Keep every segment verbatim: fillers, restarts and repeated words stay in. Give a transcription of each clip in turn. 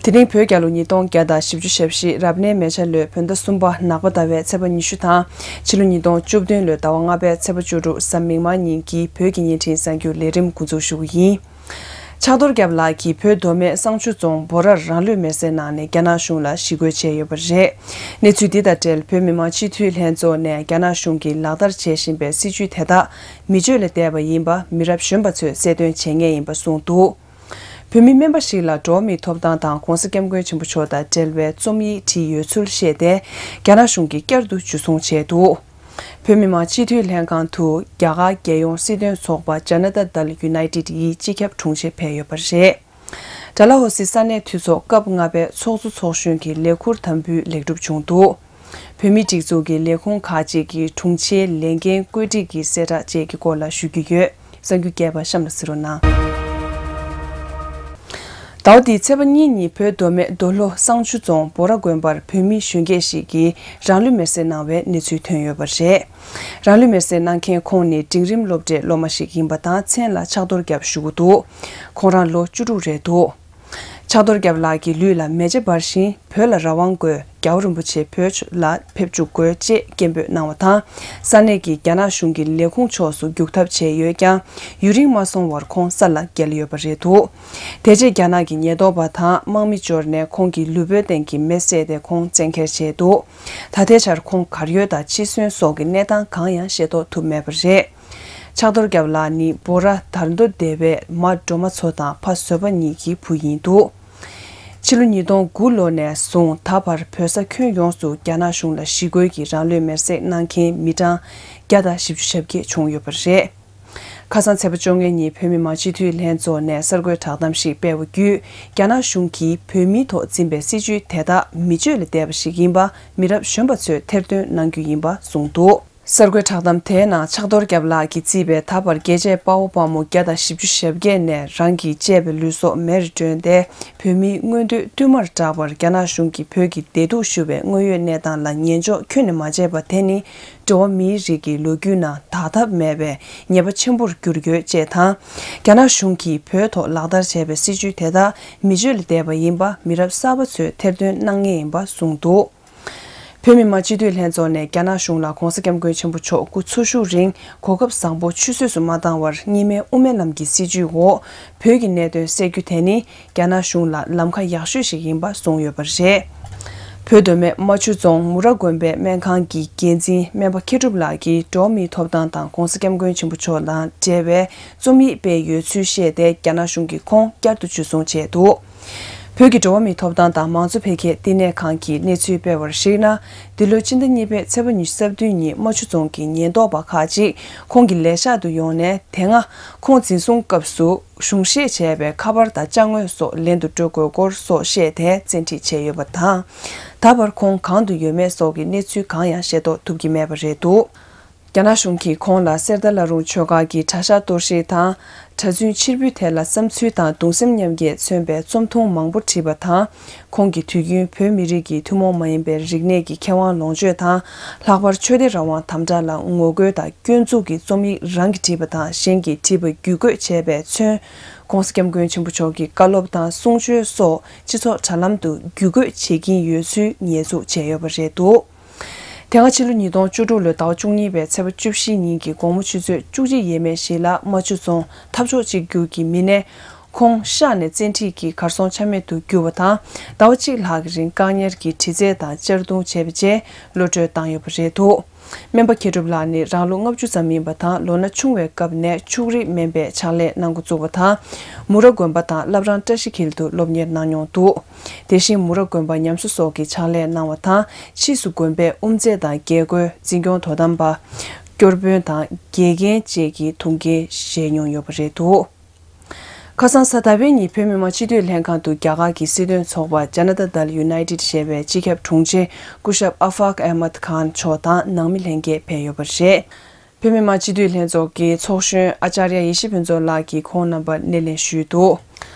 དེ་རིང་བོད་རྒྱལ་ལོ་ཉིས་སྟོང་བརྒྱ་དང་བཞི་བཅུ་ཞེ་བཞི་རབ་གནས་མེ་བྱ་ལོའི་བོད་ཟླ་གསུམ་པ་ནག་པ་ཟླ་བའི་ཚེས་པ་ཉི་ཤུ་དང་ཕྱི་ལོ་ཉིས་སྟོང་བཅུ་བདུན་ལོའི་ཟླ་བ་ལྔ་པའི་ཚེས་པ་བཅུ་དྲུག་གཟའ་མིག་དམར་ཉིན་གྱི་བོད་ཀྱི་བརྙན་འཕྲིན་གསར་འགྱུར་ལས་རིམ་འགོ་འཛུགས་ཞུ་གི་ཡིན། ཕྱག་རྡོར་སྐྱབས་ལགས་ཀྱིས་བོད་མདོ་སྨད་བསང་ཆུ་རྫོང་འབོ་ར་རང་ལུས་མེར་སྲེག་གནང་ནས་རྒྱ་ནག་གཞུང་ལ་ཞི་རྒོལ་བྱས་ཡོད་པ་རེད། གནས་ཚུལ་འདི་དང་འབྲེལ་བོད་མི་མང་སྤྱི་འཐུས་ལྷན་ཚོགས་ནས་རྒྱ་ནག་གཞུང་གིས་ལག་བསྟར་བྱེད་བཞིན་པའི་སྲིད་བྱུས་དེ་དག་མི་ཆོས་ལས་འདས་པ་ཡིན་པ་མི་རབས་གཞོན་པ་ཚོས་གསལ་སྟོན་བྱེད་ངེས་ཡིན་པ་གསུངས་འདུག་བོད་མི་སྨན་པ་ཞིག་ལ་འགྲོ་བ་མིའི་ཐོབ་ཐང་དང་༧གོང་ས་༧སྐྱབས་མགོན་ཆེན་པོ་མཆོག་དང་འབྲེལ་བའི་རྩོམ་ཡིག་བྲིས་ཡོད་ཚུལ་བཤད་དེ། རྒྱ་ནག་གཞུང་གིས་བསྐྱར་དུ་འཇུ་བཟུང་བྱས་འདུག་བོད་མི་མང་སྤྱི་འཐུས་ལྷན་ཁང་དུ་རྒྱ་གར་རྒྱལ་ཡོངས་སྲིད་དོན་ཚོགས་པ་Janata Dal United ཡི་སྤྱི་ཁྱབ་དྲུང་ཆེ་ཕེབས་ཡོད་པ་རེད། ཌལ་ཧོ་སི་ས་གནས་འཐུས་ཚོགས་སྐབས་ལྔ་པའི་ཚོགས་གཙོ་ཚོགས་གཞོན་གྱི་ལས་ཁུར་དམ་འབུལ་ལེགས་གྲུབ་བྱུང་འདུག་བོད་མིའི་སྒྲིག་འཛུགས་ཀྱི་ལས་ཁུངས་ཁག་ཅིག་གི་དྲུང་ཆེའི་ལས་འགན་བཀོད་སྒྲིག་གི་གསལ་བསྒྲགས་བཅས་ཀྱི་སྐོར་ལ་ཞུ་རྒྱུ་ཡོད། གསར་འགྱུར་རྒྱས་པ་གཤམ་ལ་གཟིགས་རོགས་གནང་། ཟླ་བ་འདིའི་ཚེས་པ་གཉིས་ཉིན་བོད་མདོ་སྨད་མདོ་ལྷོ་བསང་ཆུ་རྫོང་འབོ་ར་དགོན་པར་བོད་མི་གཞོན་སྐྱེས་ཤིག་གིས་རང་ལུས་མེར་སྲེག་གནང་བའི་གནས་ཚུལ་ཐོན་ཡོད་པ་རེད། རང་ལུས་མེར་སྲེག་གནང་མཁན་ཁོང་ནི་འབྲིང་རིམ་སློབ་གྲྭའི་སློབ་མ་ཞིག་ཡིན་པ་དང་མཚན་ལ་ཕྱག་རྡོར་སྐྱབས་ཞུ་གི་འདུག་ཁོང་རང་ལོ་བཅུ་དྲུག་རེད་འདུག་ཕྱག་རྡོར་སྐྱབས་ལགས་ཀྱི་ལུས་ལ་མེ་ལྕེ་འབར་ཞིང་བོད་ལ་རང་དབང་དགོས། རྒྱལ་བ་རིན་པོ་ཆེ་བོད་ལ་ཕེབས་བཅུག་དགོས་ཅེས་སྐད་འབོད་གནང་བ་དང་། ས་གནས་ཀྱི་རྒྱ་ནག་གཞུང་གི་ལས་ཁུངས་ཕྱོགས་སུ་རྒྱུག་ཐབས་བྱས་ཡོད་ཀྱང་། ཡུན་རིང་མ་སོང་བར་ཁོང་ས་ལ་འགྱེལ་ཡོད་པ་རེད་འདུག་དེ་རྗེས་རྒྱ་ནག་གི་ཉེན་རྟོག་པ་དང་དམག་མི་འབྱོར་ནས་ཁོང་གི་ལུས་པོའི་སྟེང་གི་མེ་བསད་དེ་ཁོང་བཙན་འཁྱེར་བྱས་འདུག་ད་ལྟའི་ཆར་ཁོང་གར་ཡོད་དང་འཆི་གསོན་སོགས་ཀྱི་གནས་སྟངས་གང་ཡང་ཤེས་རྟོགས་ཐུབ་མེད་པ་རེད། ཕྱག་རྡོར་སྐྱབས་ལགས་ནི་འབོ་ར་དར་མདོ་སྡེ་བའི་མ་སྒྲོལ་མ་མཚོ་དང་ཕ་བཟོད་པ་གཉིས་ཀྱི་བུ་ཡིན་འདུག་ཕྱི་ལོ་ཉིས་སྟོང་དགུ་ལོ་ནས་བཟུང་ད་བར་བོད་ས་ཁྱོན་ཡོངས་སུ་རྒྱ་ནག་གཞུང་ལ་ཞི་རྒོལ་གྱིས་རང་ལུས་མེར་སྲེག་གནང་མཁན་མི་གྲངས་བརྒྱ་དང་བཞི་བཅུ་ཞེ་བརྒྱད་བྱུང་ཡོད་པ་རེད། ཁ་སང་ཚེས་པ་བཅོ་ལྔ་ཉིན་བོད་མི་མང་སྤྱི་འཐུས་ལྷན་ཚོགས་ནས་གསར་འགོད་བསྒྲགས་གཏམ་ཞིག་སྤེལ་བ་བརྒྱུད། རྒྱ་ནག་གཞུང་གིས་བོད་མིའི་ཐོག་འཛིན་པའི་སྲིད་བྱུས་དེ་དག་མི་ཆོས་ལས་འདས་པ་ཞིག་ཡིན་པ་མི་རབས་གཞོན་པ་ཚོས་ཐེར་འདོན་གནང་རྒྱུ་ཡིན་པ་གསུངས་འདུག་གསར་འགོད་བསྒྲགས་གཏམ་དེའི་ནང་ཕྱག་རྡོར་སྐྱབས་ལགས་ཀྱིས་གཙོས་པའི་ད་བར་རྒྱལ་གཅེས་དཔའ་བོ་དཔའ་མོ་བརྒྱ་དང་བཞི་བཅུ་ཞེ་བརྒྱད་ནས་རང་གི་གཅེས་པའི་ལུས་སྲོག་མེར་བསྒྲོན་ཏེ། བོད་མིའི་མངོན་འདོད་བསྟུད་མར་བསྒྲགས་པར་རྒྱ་ནག་གཞུང་གིས་བོད་ཀྱི་བདེ་སྡུག་ཞུ་བའི་དངོས་ཡོད་གནས་སྟངས་ལ་ཉན་འཇོག་ཁྱོན་ནས་མ་བྱས་པ་དེ་ནི། འགྲོ་བ་མིའི་རིགས་ཀྱི་ལོ་རྒྱུས་ནང་དག་ཐབས་མེད་པའི་ཉེས་པ་ཆེན་པོར་གྱུར་ཡོད་ཅེས་དང་། རྒྱ་ནག་གཞུང་གིས་བོད་ཐོག་ལག་བསྟར་བྱས་པའི་སྲིད་བྱུས་དེ་དག་མི་ཆོས་ལས་འདས་པ་ཡིན་པ་མི་རབས་གསར་པ་ཚོས་ཐེར་འདོན་གནང་ངེས་ཡིན་པ་གསུངས་འདུག་བོད་མི་མང་སྤྱི་འཐུས་ལྷན་ཚོགས་ནས་རྒྱ་ནག་གཞུང་ལ་༧གོང་ས་༧སྐྱབས་མགོན་ཆེན་པོ་མཆོག་སྐུ་འཚོ་བཞུགས་རིང་གོ་སྐབས་བཟང་པོ་ཆུད་ཟོས་སུ་མ་བཏང་བར་གཉིས་སྨན་དབུ་མའི་ལམ་གྱི་སྲིད་བྱུས་འོག་བོད་ཀྱི་གནད་དོན་སེལ་རྒྱུ་དེ་ནི་རྒྱ་ནག་གཞུང་ལ་ལམ་ཁ་ཡག་ཤོས་ཤིག་ཡིན་པ་གསུངས་ཡོད་པ་རེད། བོད་མདོ་སྨད་རྨ་ཆུ་རྫོང་མུ་ར་དགོན་པའི་སྨན་ཁང་གི་འགན་འཛིན་སྨན་པ་མཁས་གྲུབ་ལགས་ཀྱིས་འགྲོ་བ་མིའི་ཐོབ་ཐང་དང་༧གོང་ས་༧སྐྱབས་མགོན་ཆེན་པོ་མཆོག་དང་འབྲེལ་བའི་རྩོམ་ཡིག་སྤེལ་ཡོད་ཚུལ་བཤད་དེ་རྒྱ་ནག་གཞུང་གིས་ཁོང་བསྐྱར་དུ་འཇུ་བཟུང་བྱས་འདུག་བོད་ཀྱི་འགྲོ་བ་མིའི་ཐོབ་ཐང་དང་མང་གཙོ་འཕེལ་རྒྱས་བསྟི་གནས་ཁང་གིས་གནས་ཚུལ་སྤེལ་བར་གཞིགས་ན། འདི་ལོའི་སྤྱི་ཟླ་གཉིས་པའི་ཚེས་པ་ཉི་ཤུ་རྩ་བདུན་ཉིན་རྨ་ཆུ་རྫོང་གི་ཉེན་རྟོག་པ་ཁག་ཅིག་ཁོང་གི་ལས་ཤག་ཏུ་ཡོང་ནས། དེ་སྔ་ཁོང་འཛིན་བཟུང་སྐབས་སུ་གཞུང་བཞེས་བྱས་པའི་ཁ་པར་དང་ཅ་དངོས་སོགས་ལེན་དུ་འགྲོ་དགོས་སྐོར་སོགས་བཤད་དེ་བཙན་ཁྲིད་བྱས་ཡོད་པ་དང་། ད་བར་ཁོང་གང་དུ་ཡོད་མེད་སོགས་ཀྱི་གནས་ཚུལ་གང་ཡང་ཤེས་རྟོགས་ཐུབ་ཀྱི་མེད་པ་རེད་འདུག་རྒྱ་ནག་གཞུང་གིས་ཁོང་ལ་གསེར་རྟ་བླ་རུང་ཆོས་སྒར་གྱི་གྲྭ་ཤག་གཏོར་བཤིག་དང་། གྲྭ་བཙུན་ཕྱིར་འབུད་ཐད་ལ་བསམ་ཚུལ་དང་གདུང་སེམས་མཉམ་སྐྱེད་མཚོན་པའི་རྩོམ་ཐུང་མང་པོ་བྲིས་པ་དང་། ཁོང་གིས་དུས་རྒྱུན་བོད་མི་རིགས་ཀྱི་ཐུན་མོང་མ་ཡིན་པའི་རིག་གནས་ཀྱི་ཁེ་དབང་ལོངས་སྤྱོད་དང་། ལྷག་པར་ཆོས་དད་རང་དབང་དམ་དྲག་ལ་ངོ་རྒོལ་དང་སྐྱོན་འཛུགས་ཀྱི་རྩོམ་ཡིག་རང་གིས་བྲིས་པ་དང་གཞན་གྱིས་བྲིས་པ་བརྒྱུད་འགོད་བྱས་པས་མཚོན། ༸གོང་ས་༸སྐྱབས་མགོན་ཆེན་པོ་མཆོག་གི་བཀའ་སློབ་དང་གསུང་ཆོས་སོགས་སྤྱི་ཚོགས་དྲ་ལམ་དུ་བརྒྱུད་འགོད་བྱེད་ཀྱིན་ཡོད་ཚུལ་ཉེས་འཛུགས་བྱས་ཡོད་པ་རེད་འདུག་དེ་སྔ་ཕྱི་ལོ་ཉིས་སྟོང་བཅུ་དྲུག་ལོའི་ཟླ་བ་བཅུ་གཉིས་པའི་ཚེས་པ་བཅུ་བཞི་ཉིན་གྱི་དགོང་མོ་ཆུ་ཚོད་བཅུ་གཅིག་ཡས་མས་ཤིག་ལ་རྨ་ཆུ་རྫོང་འཐབ་ཕྱོགས་གཅིག་གྱུར་གྱི་མི་སྣས་ཁོང་གཤགས་ནས་བཙན་ཁྲིད་ཀྱིས་གར་སོང་ཆ་མེད་དུ་གྱུར་བ་དང་། ཟླ་བ་གཅིག་ལྷག་གི་རིང་བཀག་ཉར་གྱིས་དྲི་རྩད་དང་གཅར་རྡུང་བྱས་པའི་རྗེས་གློད་བཀྲོལ་བཏང་ཡོད་པ་རེད་འདུག་སྨན་པ་མཁས་གྲུབ་ལགས་ནི་རང་ལོ་ལྔ་བཅུ་ཙམ་ཡིན་པ་དང་། ལོ་ན་ཆུང་བའི་སྐབས་ནས་ཕྱུགས་རིགས་སྨན་པའི་ཕྱག་ལས་གནང་འགོ་བཙུགས་པ་དང་། མུ་ར་དགོན་པ་དང་བླ་བྲང་བཀྲ་ཤིས་འཁྱིལ་དུ་སློབ་གཉེར་གནང་མྱོང་འདུག་དེ་བཞིན་མུ་ར་དགོན་པ་ཉམས་གསོ་སོགས་ཀྱི་ཕྱག་ལས་གནང་བ་དང་། ཕྱིས་སུ་དགོན་པའི་དབུ་མཛད་དང་དགེ་བསྐོས། འཛིན་སྐྱོང་དོ་དམ་པ། སྐྱོར་དཔོན་དང་དགེ་རྒན་བཅས་ཀྱི་ཐུགས་འགན་བཞེས་མྱོང་ཡོད་པ་རེད་འདུག་ཁ་སང་གཟའ་ཟླ་བའི་ཉིན་བོད་མི་མང་སྤྱི་འཐུས་ལྷན་ཁང་དུ་རྒྱ་གར་གྱི་སྲིད་དོན་ཚོགས་པ་Janata Dal United ཞེས་པའི་སྤྱི་ཁྱབ་དྲུང་ཆེ་སྐུ་ཞབས་ཨ་ཧྥག་ཨེ་མད་ཁཱན་མཆོག་དང་ནང་མི་ལྷན་རྒྱས་ཕེབས་ཡོད་པ་རེད། བོད་མི་མང་སྤྱི་འཐུས་ལྷན་ཚོགས་ཀྱི་ཚོགས་གཞོན་ཨ་ཅཱརྱ་ཡེ་ཤེས་ཕུན་ཚོགས་ལགས་ཀྱིས་ཁོང་རྣམ་པར་སྣེ་ལེན་ཞུས་འདུག་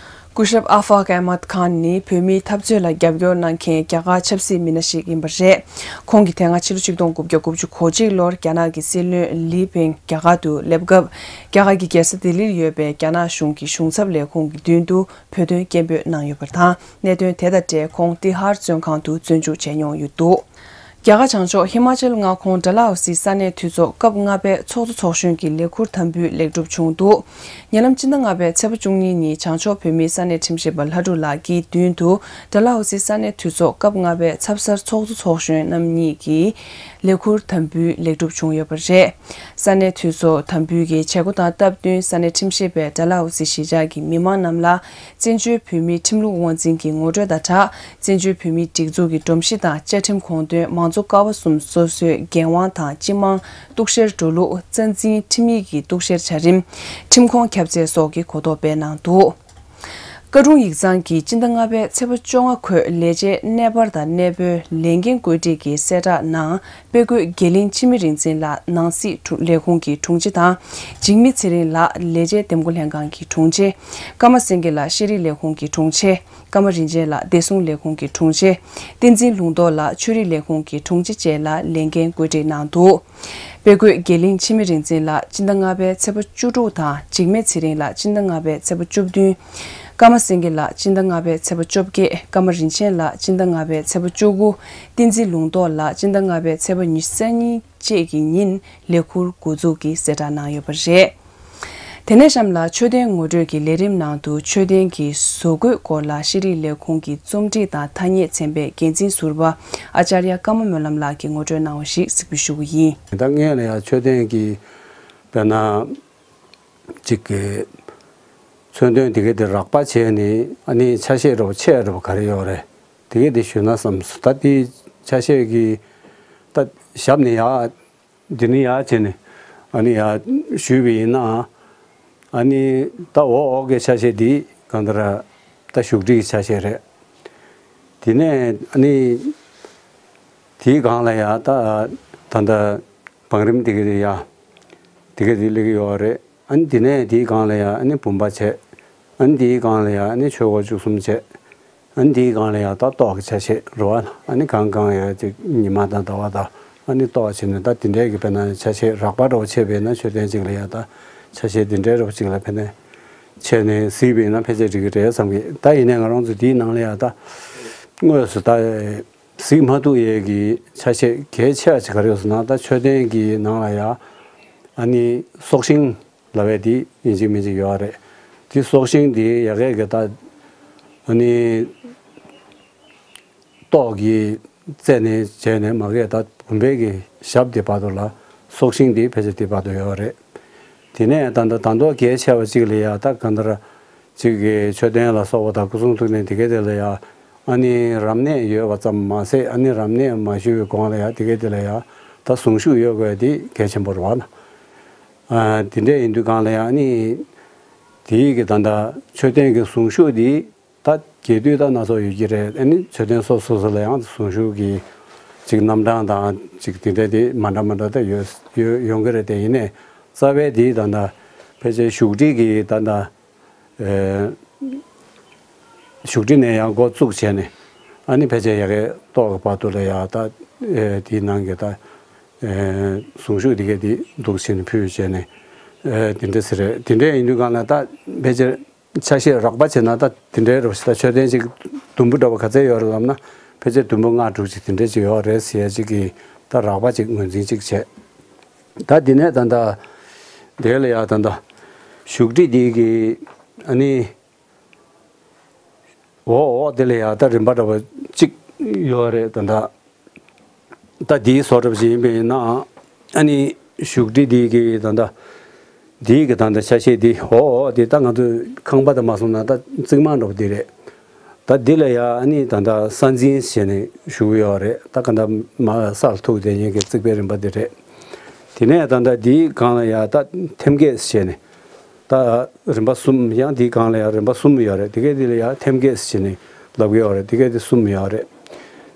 སྐུ་ཞབས་ཨ་ཧྥ་ཨ་མད་ཁཱན་ནི་བོད་མིའི་འཐབ་རྩོད་ལ་རྒྱབ་སྐྱོར་གནང་མཁན་རྒྱ་གར་ཆབ་སྲིད་མི་སྣ་ཞིག་ཡིན་པ་རེད། ཁོང་གིས་དེ་སྔ་ཕྱི་ལོ་ཆིག་སྟོང་དགུ་བརྒྱ་དགུ་བཅུ་གོ་གཅིག་ལོར་རྒྱ་ནག་གི་སྲིད་བློན་ལི་ཕེང་རྒྱ་གར་དུ་སླེབས་སྐབས། རྒྱ་གར་གྱི་རྒྱལ་ས་ལྡི་ལིར་ཡོད་པའི་རྒྱ་ནག་གཞུང་གི་གཞུང་ཚབ་ལས་ཁུངས་ཀྱི་མདུན་དུ་བོད་དོན་སྐད་འབོད་གནང་ཡོད་པ་དང་། གནད་དོན་དེ་དང་འབྲེལ་ཁོང་ཏི་ཧར་བཙོན་ཁང་དུ་བཙོན་འཇུག་བྱས་མྱོང་ཡོད་འདུག་རྒྱ་གར་བྱང་ཕྱོགས་ཧི་མ་ཅལ་མངའ་ཁོངས་ཌལ་ཧོ་སི་ས་གནས་འཐུས་ཚོགས་སྐབས་ལྔ་པའི་ཚོགས་གཙོ་ཚོགས་གཞོན་གྱི་ལས་ཁུར་དམ་འབུལ་ལེགས་གྲུབ་བྱུང་འདུག་ཉེ་ལམ་སྤྱི་ཟླ་ལྔ་པའི་ཚེས་པ་བཅུ་གཉིས་ཉིན་བྱང་ཕྱོགས་བོད་མིའི་ས་གནས་ཁྲིམས་ཞིབ་པ་ལྷ་སྒྲུབ་ལགས་ཀྱི་མདུན་དུ་ཌལ་ཧོ་སི་ས་གནས་འཐུས་ཚོགས་སྐབས་ལྔ་པའི་ཚབ་གསར་ཚོགས་གཙོ་ཚོགས་གཞོན་རྣམ་གཉིས་ཀྱིས་ལས་ཁུར་དམ་འབུལ་ལེགས་གྲུབ་བྱུང་ཡོད་པ་རེད། ས་གནས་འཐུས་ཚོགས་དམ་འབུལ་གྱི་བྱེད་སྒོ་དང་སྟབས་བསྟུན་ས་གནས་ཁྲིམས་ཞིབ་པས་ཌལ་ཧོ་སི་གཞིས་ཆགས་ཀྱི་མི་མང་རྣམས་ལ། བཙན་བྱོལ་བོད་མིའི་ཁྲིམས་ལུགས་དབང་འཛིན་གྱི་ངོ་སྤྲོད་དང་སྦྲགས། བཙན་བྱོལ་བོད་མིའི་སྒྲིག་འཛུགས་ཀྱི་སྒྲོམ་གཞི་དང་བཅའ་ཁྲིམས་དགོངས་དོན་མང་གཙོ་ཀ་བ་གསུམ་སོ་སོའི་འགན་དབང་དང་། སྤྱི་དམངས་གཏུག་བཤེར་འགྲོ་ལུགས། རྩ་འཛིན་ཁྲིམས་ཡིག་གི་གཏུག་བཤེར་བྱ་རིམ། ཁྲིམས་ཁོངས་ཁྱབ་ཚད་སོགས་ཀྱི་གོ་རྟོགས་སྤེལ་གནང་འདུག་བཀའ་དྲུང་ཡིག་ཚང་གིས་སྤྱི་ཟླ་ལྔ་པའི་ཚེས་པ་བཅོ་ལྔ་འཁོད་ལས་བྱེད་གནས་སྤར་དང་གནས་སྤོའི་ལས་འགན་བཀོད་སྒྲིག་གི་གསལ་བསྒྲགས་ནང་། དཔེ་བཀོད་རྒྱལ་གླིང་འཆི་མེད་རིག་འཛིན་ལགས་ནང་སྲིད་དྲུང་ལས་ཁུངས་ཀྱི་དྲུང་ཆེ་དང་། འཇིགས་མེད་ཚེ་རིང་ལགས་ལས་བྱེད་འདེམས་བསྐོ་ལྷན་ཁང་གི་དྲུང་ཆེ། ཀརྨ་སེང་གེ་ལགས་ཤེས་རིག་ལས་ཁུངས་ཀྱི་དྲུང་ཆེ། ཀརྨ་རིན་ཆེན་ལགས་བདེ་སྲུང་ལས་ཁུངས་ཀྱི་དྲུང་ཆེ། བསྟན་འཛིན་ལུང་རྟོགས་ལགས་ཆོས་རིག་ལས་ཁུངས་ཀྱི་དྲུང་ཆེ་བཅས་ལ་ལས་འགན་བཀོད་སྒྲིག་གནང་འདུག་དཔེ་བཀོད་རྒྱལ་གླིང་འཆི་མེད་རིག་འཛིན་ལགས་སྤྱི་ཟླ་ལྔ་པའི་ཚེས་པ་བཅུ་དྲུག་དང་། འཇིགས་མེད་ཚེ་རིང་ལགས་སྤྱི་ཟླ་ལྔ་པའི་ཚེས་པ་བཅུ་བདུན། ཀརྨ་སེང་གེ་ལགས་སྤྱི་ཟླ་ལྔ་པའི་ཚེས་པ་བཅོ་བརྒྱད། ཀརྨ་རིན་ཆེན་ལགས་སྤྱི་ཟླ་ལྔ་པའི་ཚེས་པ་བཅུ་དགུ། བསྟན་འཛིན་ལུང་རྟོགས་ལགས་སྤྱི་ཟླ་ལྔ་པའི་ཚེས་པ་ཉི་ཤུ་རྩ་གཉིས་བཅས་ཀྱི་ཉིན་ལས་ཁུར་འགོ་འཛུགས་ཀྱིས་གསལ་བསྒྲགས་གནང་ཡོད་པ་རེད། དེ་ནས་གཤམ་ལ་མཆོད་རྟེན་ངོ་སྤྲོད་ཀྱི་ལས་རིམ་ནང་དུ་མཆོད་རྟེན་གྱི་བཟོ་བཀོད་སྐོར་ལ་ཤེས་རིག་ལས་ཁུངས་ཀྱི་རྩོམ་སྒྲིག་དང་ཐ་སྙད་ཚན་པའི་འགན་འཛིན་ཟུར་པ་ཨ་ཅཱརྱ་ཀརྨ་སྨོན་ལམ་ལགས་ཀྱིས་ངོ་སྤྲོད་གནང་བ་ཞིག་གཟིགས་འབུལ་ཞུ་གི་ཡིན། ད་སྔོན་ལ་ཡང་མཆོད་རྟེན་གྱི་དཔེར་ན་གཅིག་གི་མཚོན་དོན་དེ་གའི་དེ་རགས་པ་བྱས་ནས་ཨ་ནི་ཆ་ཤས་འདྲ་པོ་ཆེ་འདྲ་པོ་ག་རེ་ཡོད་རེད། དེ་གའི་དེ་ཞུས་ན་བསམ་སོང་། ད་དེའི་ཆ་ཤས་ཀྱི་ད་ཞབས་ནས་ཡར། འདི་ནས་ཡར་བྱས་ནས་ཨ་ནི་ཡར་ཞུས་པ་ཡིན་ན། ཨ་ནི་ད་འོག་འོག་གི་ཆ་ཤས་འདི་གང་ལྟར་ད་བཞུགས་ཁྲི་གི་ཆ་ཤས་རེད། དེ་ནས་ཨ་ནི་དེའི་སྒང་ལ་ཡ་ད་ད་ལྟ་བང་རིམ་དེ་ག་དེ་ཡ་དེ་ག་དེ་སླེབས་ཀྱི་ཡོད་རེད། ཨ་ནི་དེ་ནས་དེའི་སྒང་ལ་ཡ་ཨ་ནི་བུམ་པ་བྱས། ཨ་ནི་དེའི་སྒང་ལ་ཡ་ཨ་ནི་ཆོས་སྒོ་བཅུ་གསུམ་བྱས། ཨ་ནི་དེའི་སྒང་ལ་ཡང་ད་ཏོག་གི་ཆ་ཤས་རེད་པ། ཨ་ནི་གང་གང་ཡང་ཅིག་ཉི་མ་དང་ཟླ་བ་དང་ཨ་ནི་ཏོག་བྱས་ནས་ད་དེ་འདྲའི་གི་དཔེར་ན་ཆ་ཤས་རགས་པ་འདྲ་པོ་ཆད་པས་ན་མཆོད་རྟེན་ཅིག་ལ་ཡང་ད་ཆ་ཤས་དེ་འདྲའི་འདྲ་པོ་ཅིག་ལ་ཕན་ནས་ཆད་ནས་གཟིགས་པས་ན་ཕལ་ཆེར་འགྲིག་གི་རེད་བསམ་གི། ད་ཡིན་ནའི་ང་རང་ཚོ་དེའི་ནང་ལ་ཡང་ད་དངོས་སུ་ད་གཟིགས་མ་ཐུབ་ཡས་ཀྱི་ཆ་ཤས་གལ་ཆེ་བ་ཅིག་ག་རེ་ཡོད་ཟེར་ན། ད་མཆོད་རྟེན་གྱི་ནང་ལ་ཡང་ཨ་ནི་སྲོག་ཤིང་ལབ་པའི་དེ་ཡིན་གཅིག་མིན་གཅིག་ཡོད་རེད། དེ་སྲོག་ཤིང་དེ་ཡ་གས་ཀྱི་ད་ཨ་ནི་ཏོག་གི་རྩེ་ནས་བྱས་ནས་མ་གས་ད་བུམ་པའི་གི་ཞབས་དེ་བར་དུ་ལ་སྲོག་ཤིང་དེ་ཕལ་ཆེར་དེ་བར་དུ་ཡོད་རེད། དེ་ནས་ད་ད་ད་མདོ་གལ་ཆེ་བ་གཅིག་ལ་ཡ་ད་གང་ལྟར་གཅིག་གི་མཆོད་རྟེན་ལ་སོགས་པ་དང་སྐུ་གསུང་ཐུགས་རྟེན་དེ་གས་དེ་ལ་ཡ་ཨ་ནི་རབ་གནས་ཡོད་པ་ཙམ་མ་ཟད་ཨ་ནི་རབ་གནས་མ་ཞུས་པའི་གོང་ལ་ཡ་དེ་གས་དེ་ལ་ཡ་ད་གཟུངས་གཞུག་ཡོད་དགོས་དེ་གལ་ཆེན་པོ་རེད་པ། ཨ་དེ་འདྲ་ཡིན་དུས་སྒང་ལ་ཡང་ནི་དེའི་གི་ད་ལྟ་མཆོད་རྟེན་གྱི་གཟུངས་གཞུག་འདི་ད་རྒྱས་བསྡུས་ད་སྣ་ཚོགས་ཡོད་ཀྱི་རེད། ཨ་ནི་མཆོད་རྟེན་སོ་སོ་སོ་ལ་ཡང་གཟུངས་གཞུག་གི་ཅིག་རྣམ་གྲངས་དང་ཅིག་དེ་འདྲ་དེ་མ་འདྲ་མ་འདྲ་ད་ཡོད་ཡོད་ཡོང་གི་རེད། དེ་ཡིན་ནའི་རྩ་བའི་དེའི་ད་ལྟ་ཕལ་ཆེར་བཞུགས་ཁྲི་གི་ད་ལྟ་ཨེ་བཞུགས་ཁྲི་ནས་ཡང་འགོ་བཙུགས་བྱས་ནས་ཨ་ནི་ཕལ་ཆེར་ཡ་གའི་ཏོག་གི་བར་དུ་ལ་ཡ་ད་ཨེ་དེའི་ནང་གི་ད་ཨེ་གཟུངས་གཞུག་དེ་གས་དེ་འདུག་བྱས་ནས་ཕུལ་བྱས་ནས་ཨེ་དེ་འདྲ་ཟེར་རེད། དེ་འདྲ་ཡིན་དུས་སྒང་ལ་ད་ཕལ་ཆེར་ཆ་ཤས་རགས་པ་བྱས་ན་ད་དེ་འདྲའི་རོ་ཞིག་ད་མཆོད་རྟེན་ཅིག་དུམ་བུ་འདྲ་བོ་ག་ཚད་ཡོད་རེད་ལབ་ན་ཕལ་ཆེར་དུམ་བུ་ལྔ་དྲུག་ཅིག་དེ་འདྲ་ཅིག་ཡོད་རེད་ཟེར་ཡ་ཅིག་གི་ད་རགས་པ་ཅིག་ངོས་འཛིན་ཅིག་བྱས། ད་དེ་ནས་ད་ད་དེ་ལ་ཡ་ད་ད་བཞུགས་ཁྲི་དེ་གི་ཨ་ནི་འོག་འོག་དེ་ལ་ཡ་ད་རིམ་པ་འདྲ་བོ་གཅིག་ཡོད་རེད། ད་ད་ད་དེའི་བཟོ་འདྲ་བ་ཞིག་ཡིན་པ་ཡིན་ན་ཨ་ནི་བཞུགས་ཁྲི་དེ་གི་ད་ད་དེའི་གི་ད་ད་ཆ་ཤས་དེ་འོག་འོག་དེ་ད་ང་ཚོས་ཁང་པ་དང་མ་སོང་ན་ད་རྩིག་མ་འདྲ་བོ་དེ་རེད། ད་འདི་ལ་ཡ་ཨ་ནི་ད་ད་ས་འཛིན་བྱས་ནས་བཞུགས་ཡོད་རེད། ད་ག་ད་མ་སར་ཐུག་བསྡད་མཁན་གྱི་རྩིག་པའི་རིམ་པ་དེ་རེད། དེ་ནས་ད་ད་དེའི་སྒང་ལ་ཡ་ད་ཐེམ་སྐས་བྱས་ནས་ད་རིམ་པ་གསུམ། ཡང་དེའི་སྒང་ལ་ཡང་རིམ་པ་གསུམ་ཡོད་རེད། དེ་གས་དེ་ལ་ཡང་ཐེམ་སྐས་ཟེར་ནས་ལབ་ཀྱི་ཡོད་རེད། དེ་གས་དེ་གསུམ་ཡོད་རེད།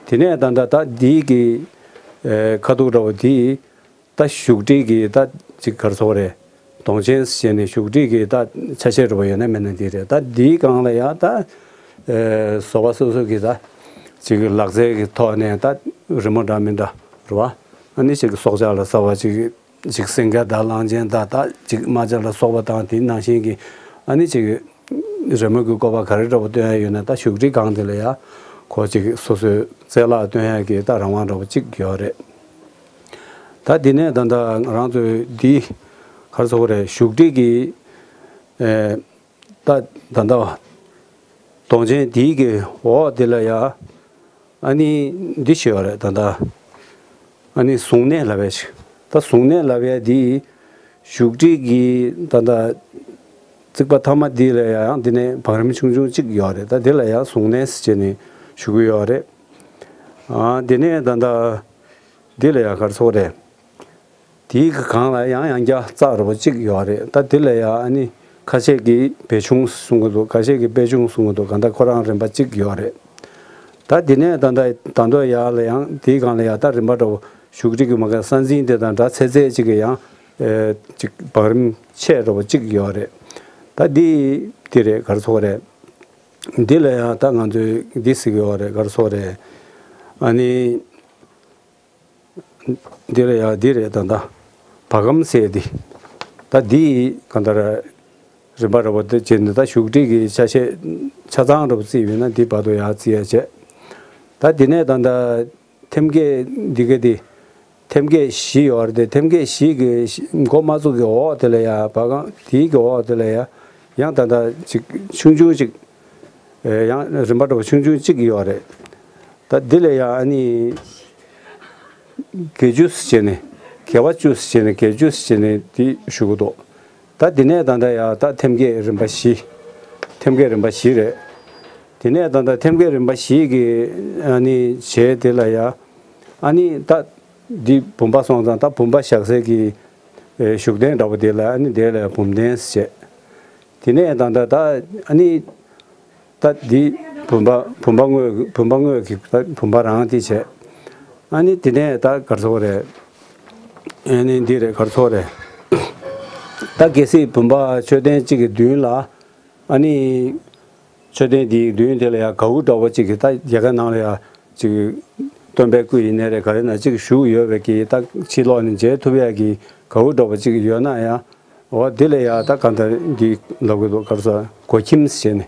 དེ་ནས་ད་ལྟ་ད་འདིའི་གི་ཨེ་ཁ་ཐུག་འདྲ་བོ་དེ་ད་བཞུགས་ཁྲི་གི་ད་ཅིག་ག་རེ་ཟེར་དགོས་རེད། གདོང་ཅན་ཟེར་ནས་བཞུགས་ཁྲི་གི་ད་ཆ་ཤས་འདྲ་པོ་ཡོད་ན་མེད་ན་འདི་རེད། ད་འདིའི་སྒང་ལ་ཡང་ད་ཨེ་བཟོ་པ་སོ་སོ་གི་ད་ཅིག་ལག་རྩལ་གྱི་ཐོག་ནས་ད་རི་མོ་འདྲ་མི་འདྲ་རེད་པ། ཨ་ནི་ཅིག་སྲོག་ཆགས་ལ་སོགས་པ་ཅིག་ཅིག་སེང་གེ་དང་གླང་ཆེན་དང་ད་ཅིག་རྨ་བྱ་ལ་སོགས་པ་དང་དེ་ནང་བཞིན་གྱི་ཨ་ནི་ཅིག་རི་མོ་གི་བཀོད་པ་ག་རེ་འདྲ་པོ་སྟོན་ཡ་ཡོད་ན་ད་བཞུགས་ཁྲི་སྒང་དེ་ལ་ཡ་ཁོ་ཅིག་སོ་སོའི་རྩལ་ལག་སྟོན་ཡ་གི་ད་རང་དབང་འདྲ་པོ་ཅིག་ཡོད་རེད། ད་དེ་ནས་ད་ལྟ་ང་རང་ཚོའི་འདི་ག་རེ་ཟེར་དགོས་རེད། བཞུགས་ཁྲི་གི་ཨེ་ད་ད་ལྟ་གདོང་ཅན་འདི་གི་འོག་དེ་ལ་ཡ་ཨ་ནི་འདི་ཞིག་ཡོད་རེད། ད་ལྟ་ཨ་ནི་གཟུངས་གནས་ལབ་ཡ་ཞིག་ད་གཟུངས་གནས་ལབ་ཡ་འདི་བཞུགས་ཁྲི་གི་ད་ལྟ་རྩིག་པ་ཐ་མ་འདི་ལ་ཡང་འདི་ནས་བང་རིམ་ཆུང་ཆུང་གཅིག་ཡོད་རེད། ད་འདི་ལ་ཡང་གཟུངས་གནས་ཟེར་བྱས་ནས་ཞུ་གི་ཡོད་རེད། ཨ་འདི་ནས་ད་ལྟ་འདི་ལ་ཡང་ག་རེ་ཟེར་དགོས་རེད། དེའི་གི་སྒང་ལ་ཡང་ཡང་བསྐྱར་རྩ་འདྲ་པོ་གཅིག་ཡོད་རེད། ད་འདི་ལ་ཡང་ཨ་ནི་ཁ་ཤས་ཀྱིས་བེ་ཆུང་གསུང་གི་འདུག་ཁ་ཤས་ཀྱིས་པེ་ཆུང་གསུང་གི་འདུག་གང་ལྟར་ཁོ་རང་རིམ་པ་གཅིག་ཡོད་རེད། ད་འདི་ནས་ད་ལྟ་ད་དུང་ཡར་ལ་ཡང་དེའི་སྒང་ལ་ཡང་ད་རིམ་པ་འདྲ་པོ་བཞུགས་ཁྲི་གི་མ་ག་ས་འཛིན་དེ་དང་འདྲ་ཚད་ཚད་གཅིག་གི་ཡང་ཨེ་ཅིག་བང་རིམ་ཆེ་འདྲ་པོ་གཅིག་ཡོད་རེད། ད་འདི་འདི་རེད། ག་རེ་ཟེར་དགོས་རེད། འདི་ལ་ཡང་ད་ང་ཚོས་འདི་ཟེར་གི་ཡོད་རེད། ག་རེ་ཟེར་དགོས་རེད། ཨ་ནི། འདི་ལ་ཡ་འདི་རེད། ད་ལྟ་བ་གམ་ཟེར་འདི། ད་འདི་གང་ལྟར་རིམ་པ་འདྲ་པོ་དེ་བྱས་ནས་ད་བཞུགས་ཁྲི་གི་ཆ་ཤས་ཆ་ཚང་འདྲ་པོ་བརྩིས་ཡོད་ན་འདི་བར་དུ་ཡ་བརྩི་ཡ་བྱས། ད་འདི་ནས་ད་ལྟ་ཐེམ་སྐས་འདི་ག་འདི་ཐེམ་སྐས་བཞི་ཡོད་རེད་དེ། ཐེམ་སྐས་བཞི་གི་མགོ་མ་བཙུགས་ཀྱི་འོག་དེ་ལ་ཡ་བ་གམ་དེའི་གི་འོག་དེ་ལ་ཡ་ཡང་ད་ལྟ་ཅིག་ཆུང་ཆུང་ཅིག་ཨེ་ཡང་རིམ་པ་འདྲ་པོ་ཆུང་ཆུང་གཅིག་ཡོད་རེད། ད་འདི་ལ་ཡང་ཨ་ནི་བརྒྱད་ཅུ་ཟེར་བྱས་ནས་བརྒྱད་པ་བཅུ་ཟེར་བྱས་ནས་བརྒྱད་ཅུ་ཟེར་བྱས་ནས་འདི་ཞུ་གི་འདུག་ད་འདི་ནས་ད་ལྟ་ཡང་ད་ཐེམ་སྐས་རིམ་པ་བཞི། ཐེམ་སྐས་རིམ་པ་བཞི་རེད། དེ་ནས་ད་ལྟ་ཐེམ་སྐས་རིམ་པ་བཞི་གི་ཨ་ནི་བྱས་དེ་ལ་ཡང་ཨ་ནི་ད་འདི་བུམ་པ་སོང་ཙང་ད་བུམ་པ་བཞག་སའི་གི་ཨེ་བཞུགས་གདན་འདྲ་པོ་དེ་ལ་ཨ་ནི་དེ་ལ་བུམ་གདན་ཟེར་བྱས། དེ་ནས་ད་ལྟ་ད་ཨ་ནི། ད་འདི་བུམ་པ་བུམ་པ་དངོས་བུམ་པ་དངོས་ཀྱི་ད་བུམ་པ་རང་འདི་བྱས། ཨ་ནི་དེ་ནས་ད་ག་རེ་ཟེར་དགོས་རེད། ཨ་ནི་འདི་རེད། ག་རེ་ཟེར་དགོས་རེད། ད་གལ་སྲིད་བུམ་པ་མཆོད་རྟེན་གཅིག་གི་མདུན་ལ་ཨ་ནི་མཆོད་རྟེན་འདིའི་མདུན་དེ་ལ་ཡང་གའུ་འདྲ་པོ་གཅིག་གི་ད་ཡལ་ག་ནང་ལ་ཡང་གཅིག་སྟོན་པའི་སྐུ་ཡིན་ནའི་རེད། ག་རེ་ན་གཅིག་བཞུགས་ཡོད་པའི་གི་ད་ཕྱི་ལོགས་ནས་མཇལ་ཐུབ་ཡ་གི་གའུ་འདྲ་པོ་གཅིག་ཡོད་ན་ཡང་། འོ་དེ་ལ་ཡ་ད་ག་འདྲ་འདི་ལབ་དགོས་འདུག་ག་རེ་ཟེར། སྒོ་ཁྱིམ་ཟེར་ནས་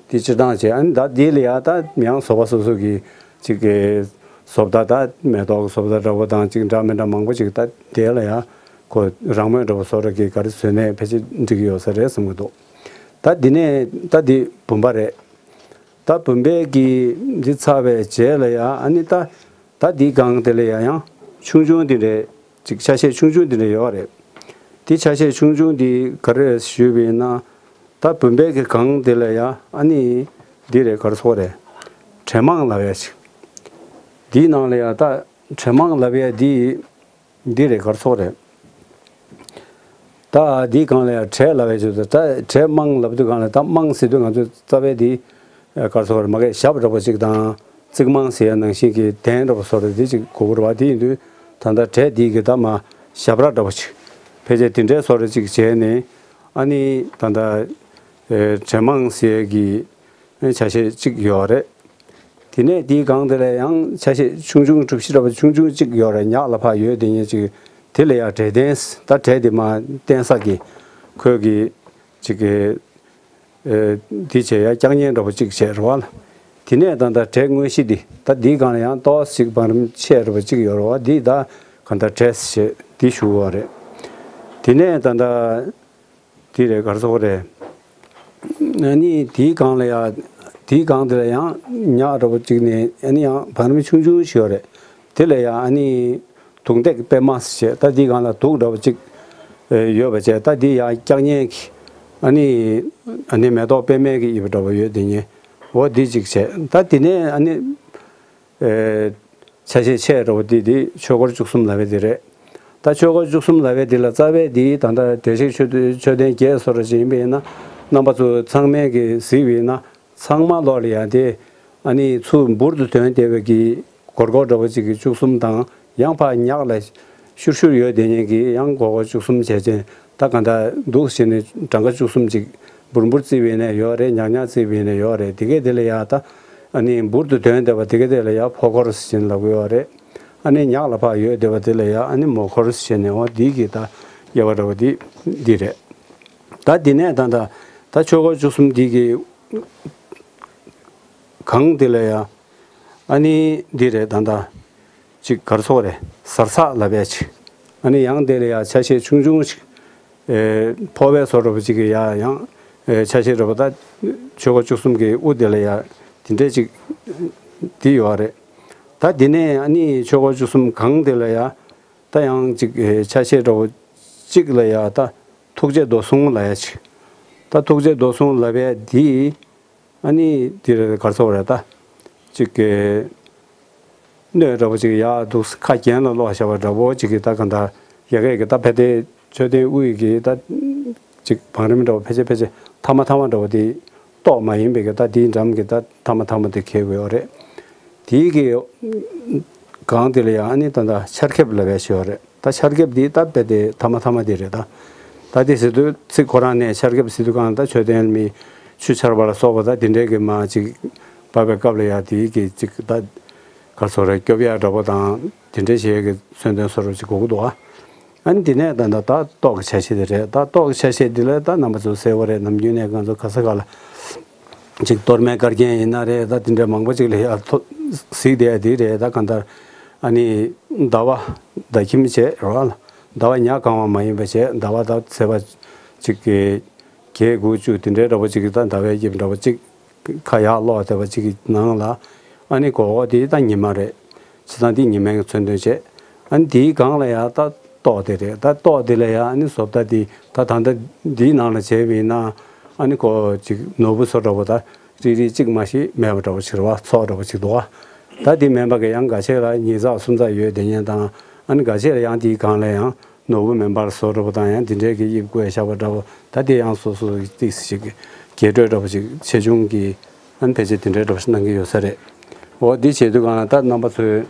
འདི་སྤྱིར་བཏང་བྱས། ཨ་ནི་ད་འདི་ལ་ཡ་ད་ཡང་བཟོ་པ་སོ་སོ་གི་ཅིག་གི་བཟོ་ལྟ། ད་མེ་ཏོག་བཟོ་ལྟ་འདྲ་པོ་དང་ཅིག་འདྲ་མི་འདྲ་མང་པོ་ཅིག་ད་དེ་ལ་ཡ་ཁོ་རང་མོས་འདྲ་པོ་བཟོ་འདྲ་གི་ག་རེ་བཟོས་ནས་ཕལ་ཆེར་འགྲིག་གི་ཡོད་ས་རེད་བསམ་གི་འདུག་ད་འདི་ནས་ད་འདི་བུམ་པ་རེད། ད་བུམ་པའི་གི་འདི་ཚར་བའི་རྗེས་ལ་ཡ་ཨ་ནི་ད་ད་འདི་སྒང་དེ་ལ་ཡ་ཡང་ཆུང་ཆུང་འདི་འདྲའི་ཅིག་ཆ་ཤས་ཆུང་ཆུང་འདི་འདྲ་ཡོད་རེད། འདི་ཆ་ཤས་ཆུང་ཆུང་འདི་ག་རེ་ཞུས་པ་ཡིན་ན། ད་བུམ་པའི་གི་སྒང་དེ་ལ་ཡ་ཨ་ནི་འདི་རེད། ག་རེ་ཟེར་དགོས་རེད། གྲལ་མང་ལབ་ཡ་ཅིག་འདིའི་ནང་ལ་ཡ་ད་གྲལ་མང་ལབ་ཡ་འདི་འདི་རེད། ག་རེ་ཟེར་དགོས་རེད། ད་འདིའི་སྒང་ལ་ཡང་གྲལ་ལབ་པའི་ཆེད་དུ་ད་གྲལ་མང་ལབ་དུས་སྒང་ལ་ད་མང་ཟེར་དུས་ང་ཚོས་རྩ་བའི་འདི་ག་རེ་ཟེར་དགོས་རེད། མ་གི་ཞབས་འདྲ་པོ་ཅིག་དང་རྩིག་མང་ཟེར་ཡ་ནང་བཞིན་གྱི་གདན་འདྲ་པོ་བཟོ་འདྲ་འདི་ཅིག་གོ་གི་རེད་པ། དེ་ཡིན་དུས་ད་ལྟ་གྲལ་འདི་གི་ད་མ་ཞབས་ར་འདྲ་པོ་ཅིག་ཕལ་ཆེར་དེ་འདྲའི་བཟོ་འདྲ་ཅིག་བྱས་ནས་ཨ་ནི་ད་ལྟ་ཨེ་གྲལ་མང་ཟེར་ཡ་གི་ཆ་ཤས་གཅིག་ཡོད་རེད། དེ་ནས་དེའི་སྒང་དེ་ལ་ཡང་ཆ་ཤས་ཆུང་ཆུང་གྲུ་བཞི་འདྲ་པོ་ཆུང་ཆུང་གཅིག་ཡོད་རེད། ཉག་ལ་ཕར་ཡོད། དེ་ཉིད་ཅིག་དེ་ལ་ཡང་གྲལ་རྟེན། ད་གྲལ་དེ་མར་བརྟེན་ས་གི་ཁོས་གི་ཅིག་གི་ཨེ་དེ་བྱས་ཡ་བཀྱག་བརྙན་འདྲ་པོ་གཅིག་བྱས་རེད་པ་ལ། དེ་ནས་ད་ལྟ་གྲལ་དངོས་གཞི་འདི་ད་འདིའི་སྒང་ལ་ཡང་ཏོག་ཙམ་ཅིག་བང་རིམ་ཆེ་འདྲ་པོ་གཅིག་ཡོད་རེད་པ། འདི་ད་གང་ལྟར་གྲལ་ཟེར་འདི་ཞུ་བ་རེད། དེ་ནས་ད་ལྟ། དེ་རེད། ག་རེ་ཟེར་དགོས་རེད། ཨ་ནི་དེའི་སྒང་ལ་ཡ། དེའི་སྒང་དེ་ལ་ཡང་ཉག་འདྲ་པོ་གཅིག་ནས་ཨ་ནི་ཡང་བང་རིམ་ཆུང་ཆུང་ཞིག་ཡོད་རེད། དེ་ལ་ཡ་ཨ་ནི་དུང་སྟེགས་པད་མ་ཞེས། ད་དེའི་སྒང་ལ་དུག་འདྲ་པོ་གཅིག་ཨེ་ཡོད་པ་བྱས། ད་དེ་ཡ་བཀྱག་བརྙན་གྱི་ཨ་ནི་ཨ་ནི་མེ་ཏོག་པད་མའི་གི་དབྱིབས་འདྲ་པོ་ཡོད། དེ་ཉིད་འོ་དེ་གཅིག་བྱས། ད་དེ་ནས་ཨ་ནི། ཨེ། ཆ་ཤས་ཆེ་འདྲ་པོ་དེ་དེ་ཆོས་འཁོར་བཅུ་གསུམ་ལབ་པའི་དེ་རེད། ད་ཆོས་འཁོར་བཅུ་གསུམ་ལབ་པའི་དེ་ལ་རྩ་བའི་དེ་ད་ལྟ་བདེ་གཤེགས་མཆོད་མཆོད་རྟེན་བརྒྱད་བཟོ་འདྲ་ཅིག་ཡིན་པ་ཡིན་ན། རྣམ་པ་ཚོ་ཚང་མས་ཀྱིས་གཟིགས་པ་ཡིན་ན། ཚང་མ་ལོགས་ལ་ཡང་དེ་ཨ་ནི་ཚུར་འབུར་དུ་ཐོན་བསྡད་པའི་གི་སྒོར་སྒོར་འདྲ་པོ་ཅིག་གི་བཅུ་གསུམ་དང་། ཡང་ཕར་ཉག་ལ་ཤུར་ཤུར་ཡོད། དེ་ཉིད་ཀྱི་ཡང་སྒོར་སྒོར་བཅུ་གསུམ་བྱས་ཅན། ད་གང་ལྟར་འདུག་བྱས་ནས་གྲངས་ཀ་བཅུ་གསུམ་ཅིག་འབུར་འབུར་བརྩིས་པ་ཡིན་ནའི་ཡོད་རེད། ཉག་ཉག་བརྩིས་པ་ཡིན་ནའི་ཡོད་རེད། དེ་གས་དེ་ལ་ཡ་ད་ཨ་ནི་འབུར་དུ་དོན་བསྡད་པ་དེ་གས་དེ་ལ་ཡ་ཕོ་འཁོར་ཟེར་ནས་ལབ་ཀྱི་ཡོད་རེད། ཨ་ནི་ཉག་ལ་ཕར་ཡོད་བསྡད་པ་དེ་ལ་ཡ་ཨ་ནི་མོ་འཁོར་ཟེར་ནས་འོ་འདི་གི་ད་དབྱེ་བ་འདྲ་བོ་འདི་འདི་རེད། ད་འདི་ནས་ད་ད་ད་ཆོས་འཁོར་བཅུ་གསུམ་འདི་གི་གང་དེ་ལ་ཡ། ཨ་ནི་འདི་རེད། ད་ལྟ་ཅིག་ག་རེ་ཟེར་དགོས་རེད། ཟུར་ཚགས་ལབ་ཡ་ཅིག་ཨ་ནི་ཡང་དེ་ལ་ཡ་ཆ་ཤས་ཆུང་ཆུང་ཅིག་ཨེ་ཕོ་བའི་བཟོ་འདྲ་པོ་ཅིག་གི་ཡ་ཡང་ཨེ་ཆ་ཤས་འདྲ་པོ། ད་ཆོས་འཁོར་བཅུ་གསུམ་གྱི་དབུ་དེ་ལ་ཡ་དེ་འདྲས་ཅིག་འདི་ཡོད་རེད། ད་འདི་ནས་ཨ་ནི་ཆོས་འཁོར་བཅུ་གསུམ་གང་དེ་ལ་ཡ་ད་ཡང་ཅིག་ཨེ་ཆ་ཤས་འདྲ་པོ་ཅིག་ལ་ཡ་ད་ཐུགས་རྗེ་མདོ་གསུང་ལབ་ཡ་ཅིག་ད་ཐུགས་རྗེ་མདོ་གསུང་ལབ་ཡ་འདི། ཨ་ནི་དེ་རེད། ག་རེ་ཟེར་དགོས་རེད། ད་ཅིག་གི་སྣོད་འདྲ་པོ་ཅིག་ཡར་འདུག་ཁ་གྱེན་ལ་སློག་བཞག་པ་འདྲ་པོ་ཅིག་གི་ད་ག་འདྲ་ཡ་གས་ཀྱི་ད་ཕ་དེ་མཆོད་རྟེན་དབུ་ཡི་གི་ད་ཅིག་བང་རིམ་འདྲ་པོ་ཕལ་ཆེར་ཕལ་ཆེར་ཐ་མ་ཐ་མ་འདྲ་པོ་དེ་ཏོག་མ་ཡིན་པའི་གི་ད་དེའི་འགྲམ་གྱི་ད་ཐ་མ་ཐ་མ་དེ་གས་དགོས་ཡོད་རེད། དེའི་གི་སྒང་དེ་ལ་ཡང་ཨ་ནི་ད་ད་ཆར་ཁེབས་ལབ་ཡ་ཞིག་ཡོད་རེད། ད་ཆར་ཁེབས་འདི་ད་རྦད་དེ་ཐ་མ་ཐ་མ་དེ་རེད། ད་ད་དེ་ཟེར་དུས་ཚིག་ཁོ་རང་ནས་ཆར་ཁེབས་ཟེར་དུས་གང་ད་མཆོད་རྟེན་མི་ཆུ་ཆར་པ་ལ་སོགས་པ་ད་དེ་འདྲའི་གི་མ་ཅིག་བབས་པའི་སྐབས་ལ་ཡ་དེའི་གི་ཅིག་ད་ག་རེ་ཟེར་དགོས་རེད། སྐྱོབ་ཡ་འདྲ་པོ་དང་དེ་འདྲའི་བྱེད་ཡ་གི་མཚོན་དོན་བཟོ་འདྲ་ཅིག་དགོས་ཀྱི་འདུག་ཨ་ནི་དེ་ནས་ད་ད་ད་ཏོག་གི་ཆ་ཤས་དེ་རེད། ད་ཏོག་གི་ཆ་ཤས་འདི་ལ་ད་རྣམ་པ་ཚོ་གསལ་པོ་རེད། ནམ་རྒྱུན་ནས་ང་ཚོ་ག་ས་ག་ལ་ཅིག་གཏོར་མའི་བཀའ་རྒྱན་ཡིན་ན་རེད། ད་དེ་འདྲའི་མང་པོ་ཅིག་ལ་ཡ་ཐོ་གཟིགས་བསྡད་ཡ་དེ་རེད། ད་གང་ལྟར་ཨ་ནི་ཟླ་བ་ཟླ་ཁྱིམ་བྱས་རོགས་ལ་ཟླ་བ་ཉ་གང་བ་མ་ཡིན་པ་བྱས། ཟླ་བ་ད་ཚེས་པ་ཅིག་གི་བརྒྱད་དགུ་བཅུ་དེ་འདྲའི་འདྲ་པོ་ཅིག་གི་ད་ཟླ་བའི་དབྱིབས་འདྲ་པོ་ཅིག་ཁ་ཡར་ལོག་བསྡད་པ་ཅིག་གི་ནང་ལ་ཨ་ནི་གོ་འོ་དེ་ད་ཉི་མ་རེད། བྱས་ཙང་དེ་ཉི་མའི་མཚོན་དོན་བྱས། ཨ་ནི་དེའི་སྒང་ལ་ཡ་ད་ཏོག་དེ་རེད། ད་ཏོག་དེ་ལ་ཡ་ཨ་ནི་བཟོ་ལྟ་དེ་ད་ད་ལྟ་འདིའི་ནང་ལ་བྱས་པ་ཡིན་ན་ཨ་ནི་ཁོ་ཅིག་ནོར་བུ་བཟོ་འདྲ་པོ་ད་རིལ་རིལ་གཅིག་མ་ཞིག་མེད་པ་འདྲ་པོ་ཅིག་རེད་པ། ཚོགས་འདྲ་པོ་ཅིག་འདུག་པ། ད་དེ་མིན་པ་གི་ཡང་འགའ་ཤས་ལ་ཉིས་ཚགས་སུམ་ཚགས་ཡོད་བསྡད་མཁན་དང་། ཨ་ནི་འགའ་ཤས་ལ་ཡང་དེའི་སྒང་ལ་ཡང་ནོར་བུ་མེ་འབར་བཟོ་འདྲ་པོ་དང་ཡང་དེ་འདྲའི་གི་དབྱིབས་བཀོད་བཞག་པ་འདྲ་པོ། ད་དེ་ཡང་སོ་སོ་ཏོག་ཙམ་ཞིག་གི་རྒྱས་སྤྲོས་འདྲ་པོ་ཅིག་ཆེ་ཆུང་གི་ཨ་ནི་ཕལ་ཆེར་དེ་འདྲའི་འདྲ་པོ་ཞིག་གནང་གི་ཡོད་ས་རེད། འོ་འདི་བྱེད་དུས་གང་ལ་ད་རྣམ་པ་ཚོས་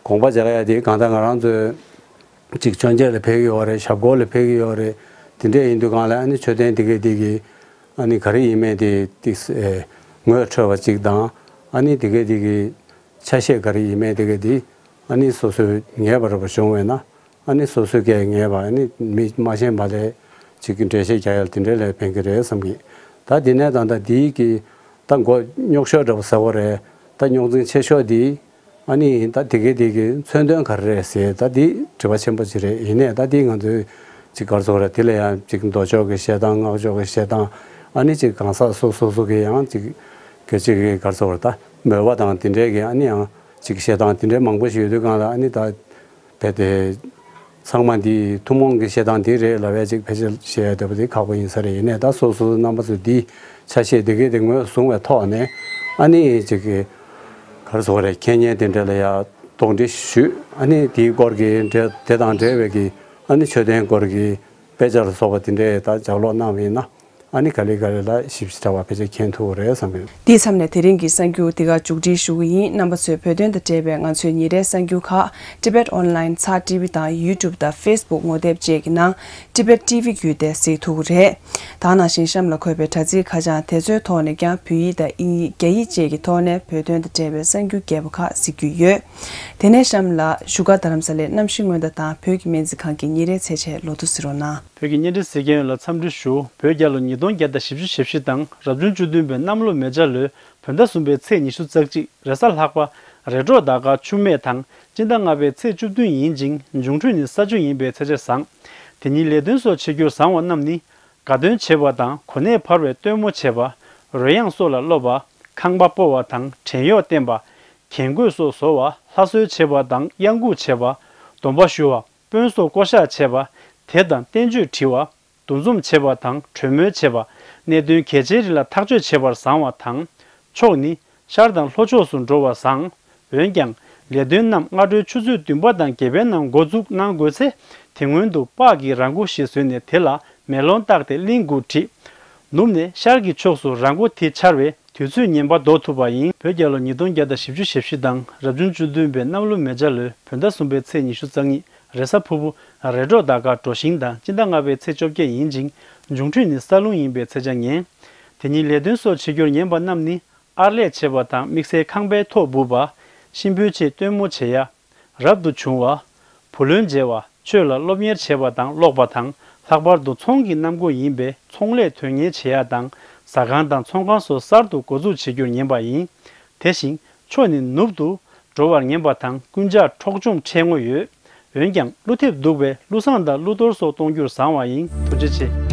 དགོངས་པ་འཇགས་ཡ་དེ་གང་ལྟར་ང་རང་ཚོའི་ཅིག་མཆོད་མཇལ་ལ་ཕེབས་ཀྱི་ཡོད་རེད། ཞབས་སྐོར་ལ་ཕེབས་ཀྱི་ཡོད་རེད། དེ་འདྲས་ཡིན་དུས་གང་ལ་ཨ་ནི་མཆོད་རྟེན་དེ་གའི་དེ་གི་ཨ་ནི་ག་རེ་ཡིན་མིན་དེ་ཏོག་ཙམ་ངོ་འཕྲོད་པ་ཅིག་དང་། ཨ་ནི་དེ་གའི་དེ་གི་ཆ་ཤས་ག་རེ་ཡིན་མིན་དེ་གའི་དེ་ཨ་ནི་སོ་སོས་ངེས་པ་འདྲ་པོ་བྱུང་བས་ན། ཨ་ནི་སོ་སོའི་སྐད་ངེས་པ། ཨ་ནི་མི་མ་ཤེས་པ་ལས་ཅིག་གི་འགྲེལ་བཤད་རྒྱག་ཡ་དེ་འདྲ་ལས་ཕན་གྱི་རེད་བསམ་གྱི། ད་དེ་ནས་ད་ལྟ་དེའི་གི་ད་མགོ་རྙོག་ཤོས་འདྲ་པོ་ཟེར་བ་རེད། ད་རྙོག་འཛིང་ཆེ་ཤོས་དེ་ཨ་ནི་ད་དེ་གའི་དེ་གི་མཚོན་དོན་ག་རེ་རེད་ཟེར། ད་དེ་དྲི་བ་ཆེན་པོ་ཅིག་རེད། ཡིན་ནའི་ད་དེ་ང་ཚོས་ཅིག་ག་རེ་ཟེར་དགོས་རེད། དེ་ལ་ཡང་ཅིག་མདོ་ཕྱོགས་ཀྱི་བཤད་སྟངས། སྔགས་ཕྱོགས་ཀྱི་བཤད་སྟངས། ཨ་ནི་ཅིག་གང་ཟག་སོ་སོ་སོ་གི་ཡང་ཅིག་གི་ཅིག་གི་ག་རེ་ཟེར་དགོས་རེད། ད་མོས་པ་དང་དེ་འདྲའི་གི་ཨ་ནི་ཡང་ཅིག་བཤད་སྟངས་དེ་འདྲའི་མང་པོ་ཞིག་ཡོད་དུས་གང་ལ་ཨ་ནི་ད་རྦད་དེ་ཚང་མ་འདི་ཐུན་མོང་གི་བཤད་སྟངས་འདི་རེད་ལབ་ཡ་ཅིག་ཕལ་ཆེར་བཤད་ཡ་འདྲ་པོ་དེ་ཁག་པོ་ཡིན་ས་རེད། ཡིན་ནའི་ད་སོ་སོ་རྣམ་པ་ཚོས་འདི་ཆ་ཤས་དེ་གའི་དེ་ངོས་བཟུང་བའི་ཐོག་ནས་ཨ་ནི་ཅིག་གི་ག་རེ་ཟེར་དགོས་རེད། མཁྱེན་མཁན་དེ་འདྲ་ལ་ཡ་དོགས་འདྲི་ཞུས། ཨ་ནི་དེའི་སྐོར་གྱི་འབྲེལ་དེ་དང་འབྲེལ་བའི་གི་ཨ་ནི་མཆོད་རྟེན་སྐོར་གྱི་དཔེ་ཆ་ལ་སོགས་པ་དེ་འདྲའི་ད་ལྗགས་ཀློག་གནང་བ་ཡིན་ན། ཨ་ནི་ག་ལེ་ག་ལེ་ལ་ཞིབ་ཞིབ་ཕྲ་བ་ཕལ་ཆེར་མཁྱེན་ཐུབ་ཀྱི་རེད་བསམ་གྱི་ཡོད། འདིའི་མཚམས་ནས་དེ་རིང་གི་གསར་འགྱུར་འདི་ག་མཇུག་སྒྲིལ་ཞུ་གི་ཡིན། རྣམ་པ་ཚོས་བོད་དོན་དང་འབྲེལ་བའི་ང་ཚོའི་ཉིན་རེའི་གསར་འགྱུར་ཁག་Tibet Online ཚགས་ཊི་ཝི་དང་YouTube དང་Facebook ངོ་དེབ་བཅས་ཀྱི་ནང་Tibet T V བརྒྱུད་དེ་གཟིགས་ཐུབ་ཀྱི་རེད། ད་ག་ནང་བཞིན་གཤམ་ལ་འཁོད་པའི་དྲ་ཚིགས་ཁ་བྱང་དེ་ཚོའི་ཐོག་ནས་ཀྱང་བོད་ཡིག་དང་དབྱིན་ཡིག་རྒྱ་ཡིག་བཅས་ཀྱི་ཐོག་ནས་བོད་དོན་དང་འབྲེལ་བའི་གསར་འགྱུར་རྒྱས་པ་ཁག་གཟིགས་རྒྱུ་ཡོད། དེ་ནས་གཤམ་ལ་བཞུགས་སྒར་རྡ་རམ་ས་ལའི་གནམ་གཤིས་སྔོན་བརྡ་དང་བོད་ཀྱི་སྨན་རྩིས་ཁང་གི་ཉིན་རེའི་ཚེས་ཆའི་ལོ་ཐོ་གཟིགས་རོགས་གནང་། བོད་ཀྱི་བརྙན་འཕྲིན་གཟིགས་མཁན་ཡོངས་ལ་འཚམས་འདྲི་ཞུ། བོད་རྒྱལ་ལོ་ཉིས་སྟོང་བརྒྱ་དང་བཞི་བཅུ་ཞེ་བཞི་དང་རབ་བྱུང་བཅུ་བདུན་པའི་གནམ་ལོ་མེ་བྱ་ལོའི་བོད་ཟླ་གསུམ་པའི་ཚེས་ཉི་ཤུ་རྩ་གཅིག་རེས་གཟའ་ལྷག་པ། རེས་འགྲོགས་ཟླ་སྐར་ཆུ་སྨད་དང་སྤྱི་ཟླ་ལྔ་པའི་ཚེས་བཅུ་བདུན་ཡིན་ཅིང་། འབྱུང་འཕྲོད་ནི་ས་བཅུ་ཡིན་པས་ཚེས་ཆ་བཟང་། དེ་ཉིན་ལས་དོན་སོགས་བྱེད་རྒྱུར་བཟང་བ་རྣམས་ནི། དགའ་སྟོན་བྱེད་པ་དང་གོ་གནས་འཕར་བའི་སྟོན་མོ་བྱེད་པ། རོལ་དབྱངས་སོགས་ལ་སློབ་པ། ཁང་པ་སྤོ་བ་དང་བྲན་གཡོག་བསྟེན་པ། གྱེན་གོས་སོགས་བཟོ་བ། ལྷ་གསོལ་བྱེད་པ་དང་གཡང་འགུགས་བྱེད་པ། སྡོམ་པ་ཞུ་བ། དཔོན་སོགས་བསྐོ་གཞག་བྱེད་པ། དད་དང་བསྟན་བཅོས་བྲི་བ། འདུ་འཛོམས་བྱེད་པ་དང་གྲོས་མོལ་བྱེད་པ། གནད་དོན་གལ་ཆེའི་རིགས་ལ་ཐག་གཅོད་བྱེད་པར་བཟང་བ་དང་། ཕྱོགས་ནི། ཤར་དང་ལྷོ་ཕྱོགས་སུ་འགྲོ་བ་བཟང་། འོན་ཀྱང་། ལས་དོན་རྣམས་སྔ་དྲོའི་ཆུ་ཚོད་བདུན་པ་དང་བརྒྱད་པའི་ནང་འགོ་འཛུགས་གནང་དགོས་ཚེ། དེ་སྔོན་དུ་སྤགས་ཀྱི་ར་མགོ་ཞིག་བཟོས་ནས་དེ་ལ་མེ་ལོང་བཏགས་ཏེ་གླིང་དགུར་བྲིས། ནུབ་ནས་ཤར་གྱི་ཕྱོགས་སུ་ར་མགོ་དེ་འཕྱར་བའི་དུས་ཚོད་ངན་པ་ཟློག་ཐུབ་པ་ཡིན། བོད་རྒྱལ་ལོ་ཉིས་སྟོང་བརྒྱ་དང་བཞི་བཅུ་ཞེ་བཞི་དང་རབ་བྱུང་བཅུ་བདུན་པའི་གནམ་ལོ་མེ་བྱ་ལོའི་བོད་ཟླ་གསུམ་པའི་ཚེས་ཉི་ཤུ་རྩ་གཉིས། རེས་གཟའ་ཕུར་བུ་རེས་གྲོགས་ཟླ་སྐར་གྲོ་ཞིང་དང་སྤྱི་ཟླ་ལྔ་པའི་ཚེས་བཅོ་བརྒྱད་ཡིན་ཅིང་། འབྱུང་འཕྲོད་ནི་ས་རླུང་ཡིན་པས་ཚེས་ཆ་ངན། དེ་ཉིད་ལས་དོན་སོགས་བྱེད་རྒྱུར་ངན་པ་རྣམས་ནི། ཨར་ལས་བྱེད་པ་དང་དམིགས་བསལ་ཁང་པའི་ཐོག་སྦུབ་པ། གཤིན་པོའི་ཆེད་སྟོན་མོ་བྱེད་ཡ། རབ་ཏུ་བྱུང་བ། བུ་ལོན་འཇལ་བ། ཆོས་ལ་སློབ་གཉེར་བྱེད་པ་དང་ཀློག་པ་དང་། ལྷག་པར་དུ་ཚོང་གི་གནམ་སྒོ་ཡིན་པས་ཚོང་ལས་དོན་གཉེར་བྱེད་ཡ་དང་། ཟ་ཁང་དང་ཚོང་ཁང་སོགས་གསར་དུ་འགོ་འཛུགས་བྱེད་རྒྱུར་ངན་པ་ཡིན། དེ་བཞིན་ཕྱོགས་ནི་ནུབ་ཏུ་འགྲོ་བར་ངན་པ་དང་རྐུན་ཇག་འཕྲོག་བཅོམ་འཕྲད་ངོ་ཡོད། འོན་ཀྱང་ཀླུ་ཐེབས་གདུག་པས་ཀླུ་བཟང་དང་ཀླུ་གཏོར་སོགས་གཏོང་རྒྱུར་བཟང་བ་ཡིན། ཐུགས་རྗེ་ཆེ།